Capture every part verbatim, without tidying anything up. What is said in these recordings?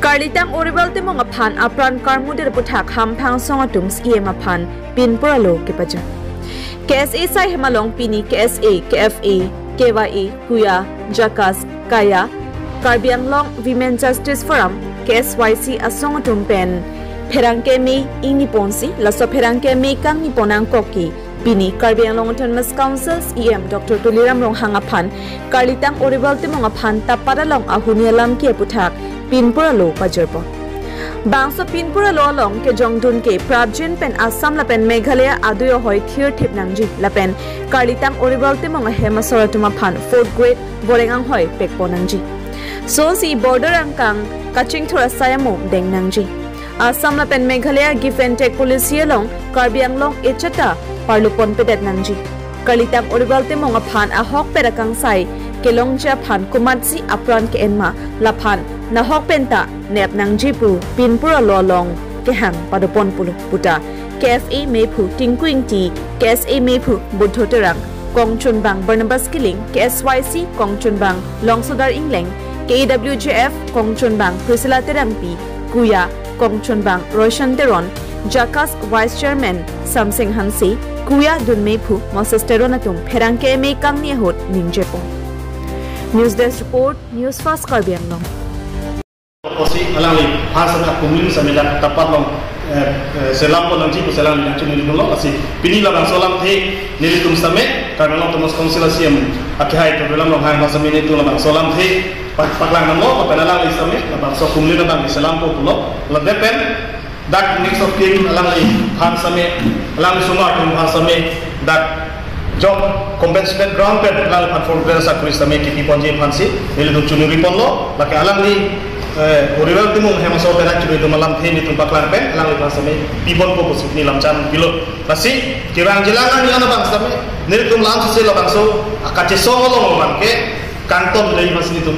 Karlitang Oribel Timung aphan apran karmudir aputhak hamphang asong atum C E M aphan pinpur alo kepajir. K S A asai hem along pini K S A, K F A, K Y A, KUYA, JACAS, KAYA, Karbi Anglong Women Justice Forum, K S Y C asong atum pen pherangke me ingni ponsi, laso pherangke me kangni pon angkok ke pini Karbi Anglong Autonomous Council C E M Doctor Tuliram Ronghang aphan Karlitang Oribel Timung aphan tapat along ahuni alam ke aputhak pinpur alo pajirpo. Bangso pinpur alo along kejongdun ke prapjin pen Assam lapen Meghalaya adui ahoi thirthip nangji lapen Karlitang Oribel Timung ahem asor atum aphan fourth grade boreng anghoi pekpo nangji. Sonsi border angkang kachingthur asai amo deng nangji. Assam lapen Meghalaya give and take policy along Karbi Anglong echata parlupon pedet nangji. Karlitang Oribel Timung aphan ahokpet akangsai kelongji aphan komatsi apran ke-en ma, laphan nahok penta nep nangji pu pinpur alo along kehang padopon pulo puta K F A mephu Tinku Ingti, K S A mephu Buddho Terang, kongchunbang Barnabas Killing, K S Y C kongchunbang Longsodar Ingleng, K A W J F kongchunbang Priscilla Terangpi, KUYA kongchunbang Roshan Teron, JACAS Vice Chairman Samsing Hanse, KUYA dunmephu Moses Teron atum pherangke me kangni ahut ningjepo. News Desk Report, News Fast Karbi Anglong. Pusi alangli ha same akumlim same dak tapat along, eh, eh, selam pon nangji pusi alangli nangchuningri lo, lasi pini labangso alamthe nelitum same Karbi Anglong Autonomous Council a C E M akehai Tuliram Ronghang aphan same nelitum labangso alamthe pak-, paklang nanglo, lapen alangli same labangso akumlim abang selam pon pulo, lapen dak next of kin alangli aphan same, alangli asomar atum aphan same dak job compensated ground pen alangliphan fourth grade asakuri same kipi ponji aphansi nelitum chuningri ponlo, lake alangli, eh, Oribel Timung ahem asor pen chuningri atum alamthe nelitum paklang pen alangliphan same pi ponpo pusi pini lamcham pilo. Lasi kevangjilang an-an abang same nelitum lam sese labangso akachesong along abang ke kangton dei aphansi nelitum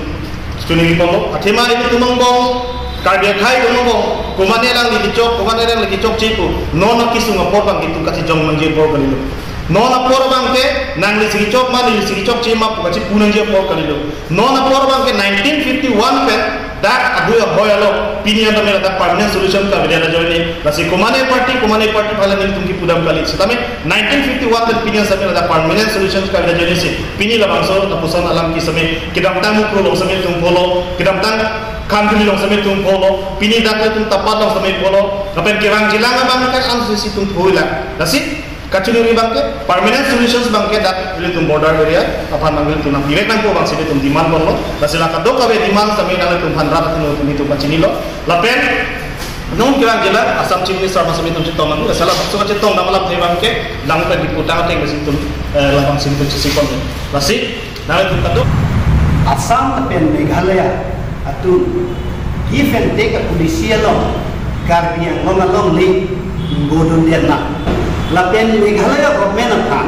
chuningri ponlo. Athema nelitum angbong, Karbi akhei atum angbong, komane alangli kechok, komane alangli kechokche pu, non akesung apor abang ke itum kachejong nangji apor kalilo. Non apor abang ke nanglisi kechok ma, nelisi kechokche ma pu kachepu nangji apor kalilo. Non apor abang ke nineteen fifty-one pen dak adui ahoi alo pini an tame ladak permanent solution kavedet ajoine, lasi komane party, komane party aphan le nelitum kipu dam kali. Setame nineteen fifty-one pen pini an same ladak permanent solution kavedet ajoine si pini labangso lapuson alam ke same kedamtang Ukhrul along same itum polo, kedamtang Khanduli along same itum polo, pini dak le itum tapat along same polo, lapen kevangjilang abang ke an sese itum phoila. Lasi kachiningri abang ke permanent solutions abang ke dak ilitum border area aphan abang ilitum nangpivek nangpo abangsi ilitum demand ponlo. Lasi la kadokave demand same nanglitum aphan rat atum nelitum pachinilo. Lapen non kevangjilang Assam Chief Minister aphan same itum chetong nang, lasi labangso kachetong dam alamthe abang ke lang pen diputang ateng lasi itum, eh, labangsi itum chesik pon. Lasi nanglitum kadok Assam lapen Meghalaya atum give and take a policy along Karbi Anglong along le ingbo dundet ma. Lapen Meghalaya government aphan,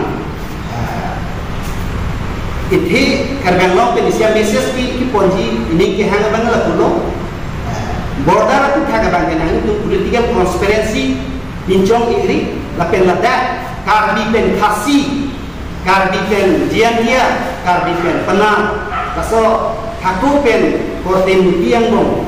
ah, ithi Karbi Anglong pen isi a-message pi kiponji ining kehang abang lapulo, ah, border aputhak abang ke nangtum political transparency pinchong-ikri, lapen ladak Karbi pen Khasi, Karbi pen Jaintia, Karbi pen Pnar, laso hako pen korte muti angbong,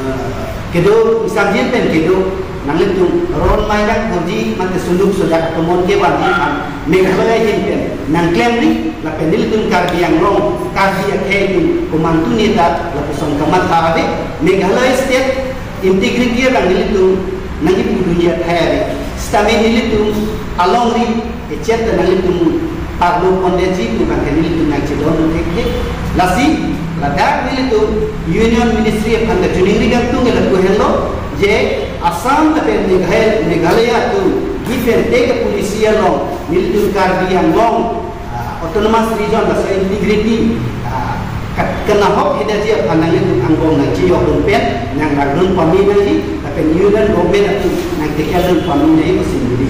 eh, kedo, Isam Jin pen kedo, nanglitum ron mai nang kurji mate sunduk sodak atomon kevanji aphan Meghalaya ahin pen nangklemri, lapen nelitum Karbi Anglong, Karbi akhei atum komantu neta lapuson kamatha ave, Meghalaya state integrity abang nelitum nangkipu dunji athai ave. Setame nelitum alongri echet ta nanglitum parlo pondetji pu abang ke nelitum nangchedon thekthe. Lasi ladak nelitum Union Ministry aphan ta chuningri kangtung ke lapu henlo je Assam lapen Meghalaya, Meghalaya atum give and take policy along nelitum Karbi Anglong, ah, autonomous region laso integrity, ah, kat-, kenahok hidetji aphan nanglitum angbong nangchiyok dun pen nangrap dun pame nangji, lapen Union Government atum nangtekel dun pame nangji pusi neli.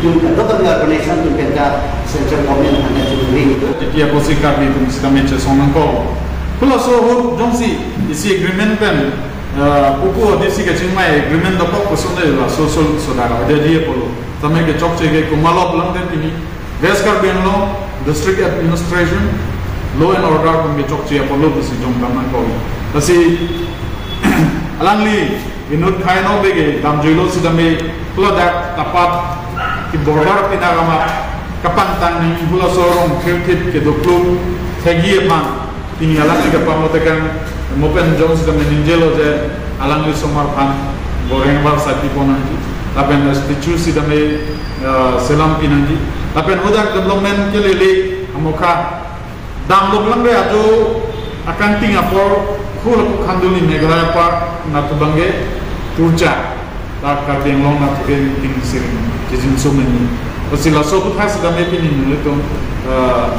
Itum kadokave organization atum pen ta Central Government aphan ta chuningri itum. Tiki aposi Karbi atum sitame chesong nangkok. Kula so ahut jongsi isi agreement pen, eh, puku adisi kachingmai agreement dokok puson de laso sol sodak avedetji apotlo. Tame kechokche ke komatlo pulang de pini West Karbi Anglong District Administration, law and order pen kechokche apotlo pusi jong dam nangkok. Lasi Alangli inut khai no bege damjuilo sitame hula dak Tapat ke border pina kama kapangtang nangji hula so rong thirthip ke dokluk thegi aphan pini alangli kapamotekang mopen jong sitame ningjelo je alangli somar aphan boreng bar sati ponangji lapen statue sitame uh, selam pinangji lapen hudak development ke lele amokha dam lok lang re ajo akangting apor hula pu khanduli Meghalaya Park natu bangke turcha ta Karbi Anglong natu ke ting siring kijin so meni. Pasi laso pu thas dam epi ni nelitum uh,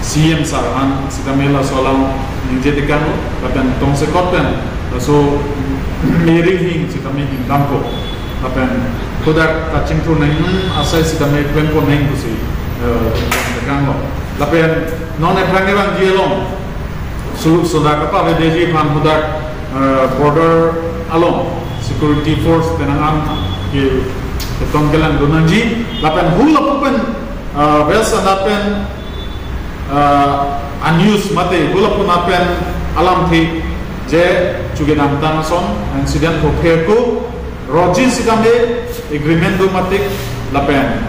C M sir han sitame laso alam ningje tekang lapen tongsekot pen laso mering hing sitame hing dampo lapen hudak kachingthur neng asai sitame klempo neng pusi uh, tekanglo lapen non eprang evang ji along suluk soda kapavedeji aphan hudak uh, border along security force penang an ke keton kelang donangji lapen hula pu pen uh, bel sana pen uh, unused mate hula pu na pen alamthe je chuge damtang ason incident ko pherko roji sitame agreement do matik lapen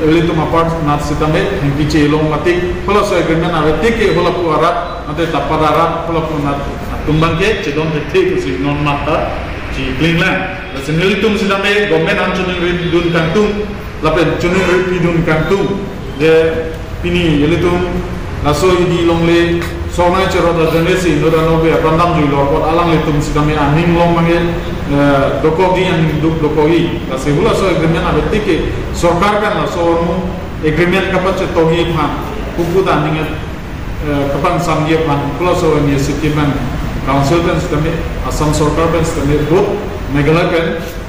elitum apart nat sitame hengki chelong matik hula so agreement ave tik ke hula pu arat mate Tapat arat hula pu nat tumbang ke chedon ke thik si non mata chi klinglang lasen elitum sitame government an chuning ri dun kangtung lapen chuning ri pi dun kangtung je pini elitum laso idi longle sonai cherot ajonesi noda nobe apandam juilo apot alanglitum sitame aning long mange eh, dokogi aning duk dokogi lasi hula so agreement ave tik ke sorkar pen laso ormu agreement kapachetogi aphan pupu ta aning eh, kapangsamji aphan hula so initiative pen council pen sitame Assam sorkar pen sitame both Meghalaya pen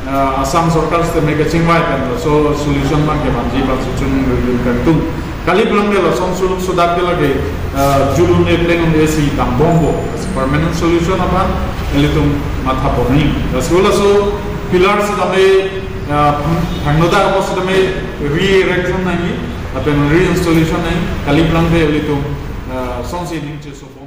uh, Assam sorkar sitame kachingvai pen laso solution bang kevanji bang suchun review kangtung kali pulang ke lason suluk sodak ke lage uh, julun epleng un esi dambombo permanent solution aphan elitum matha ponangji laso laso pillar sitame uh, thangnoda apo sitame re-erection nangji lapen reinstallation nangji kali pulang ke elitum uh, sonsi ningje sopo